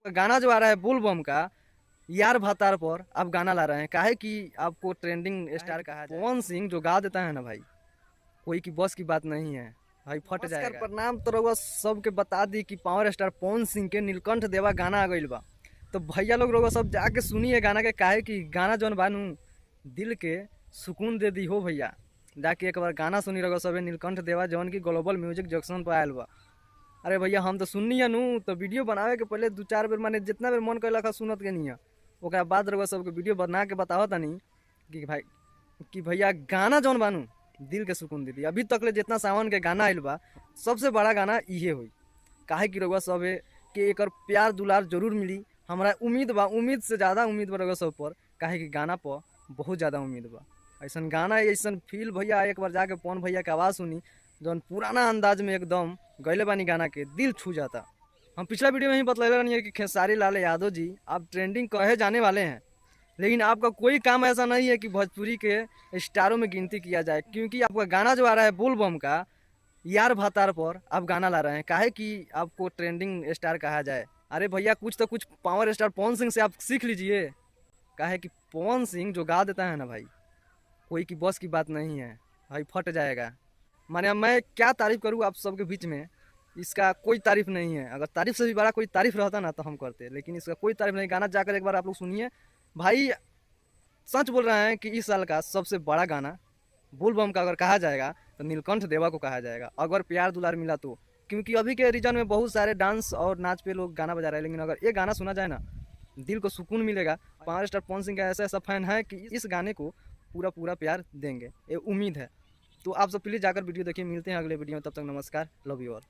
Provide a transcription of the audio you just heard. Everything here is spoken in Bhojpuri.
गाना जो आ रहा है बोल बम का यार भातार पर आप गाना ला रहे हैं, काहे कि आपको ट्रेंडिंग स्टार कहा जाए। पवन सिंह जो गा देता है ना भाई, कोई की बस की बात नहीं है भाई, फट जाएगा। प्रणाम तो रउआ सबके बता दी कि पावर स्टार पवन सिंह के नीलकंठ देवा गाना आ गइल बा। तो भैया लोग रउआ सब जाके सुनिए गाना के, काहे कि गाना जौन बानू दिल के सुकून दे दी हो भैया। जाके एक बार गाना सुनी रउआ सब नीलकंठ देवा जौन की ग्लोबल म्यूजिक जंक्शन पर आयल बा। अरे भैया हम तो सुननी है नू, तो वीडियो बनावे के पहले दू चार बेर माने जितना बेर मन कैलक है सुनत के नहीं है, ओकरा बाद रउआ सबके वीडियो बना के बतावत तनी कि भाई कि भैया गाना जौन बानू दिल के सुकून दे दी। अभी तक ले जितना सावन के गाना आयल बा सबसे बड़ा गाना इहे होई, काहे कि रउआ सब के एकर प्यार दुलार जरूर मिली। हमरा उम्मीद बा, उम्मीद से ज़्यादा उम्मीद बा रउआ सब पर, काहे कि गाना पर बहुत ज़्यादा उम्मीद बा। ऐसन गाना ऐसन फील भैया एक बार जाके पवन भैया के आवाज़ सुनी जौन पुराना अंदाज में एकदम गैले बानी गाना के, दिल छू जाता। हम पिछला वीडियो में ही बतलाए रहनी कि खेसारी लाल यादव जी आप ट्रेंडिंग कहे जाने वाले हैं, लेकिन आपका कोई काम ऐसा नहीं है कि भोजपुरी के स्टारों में गिनती किया जाए, क्योंकि आपका गाना जो आ रहा है बोल बम का यार भातार पर आप गाना ला रहे हैं, काहे कि आपको ट्रेंडिंग स्टार कहा जाए। अरे भैया कुछ तो कुछ पावर स्टार पवन सिंह से आप सीख लीजिए, काहे कि पवन सिंह जो गा देता है ना भाई, कोई की बस की बात नहीं है भाई, फट जाएगा। माने अब मैं क्या तारीफ़ करूँ आप सबके बीच में, इसका कोई तारीफ नहीं है। अगर तारीफ से भी बड़ा कोई तारीफ रहता ना तो हम करते, लेकिन इसका कोई तारीफ नहीं। गाना जाकर एक बार आप लोग सुनिए भाई, सच बोल रहे हैं कि इस साल का सबसे बड़ा गाना बोल बम का अगर कहा जाएगा तो नीलकंठ देवा को कहा जाएगा, अगर प्यार दुलार मिला तो। क्योंकि अभी के रीजन में बहुत सारे डांस और नाच पे लोग गाना बजा रहे हैं, लेकिन अगर ये गाना सुना जाए ना दिल को सुकून मिलेगा। पावर स्टार पवन सिंह का ऐसा ऐसा फैन है कि इस गाने को पूरा पूरा प्यार देंगे, ये उम्मीद है। तो आप सब प्लीज़ जाकर वीडियो देखिए। मिलते हैं अगले वीडियो में, तब तक नमस्कार, लव you all.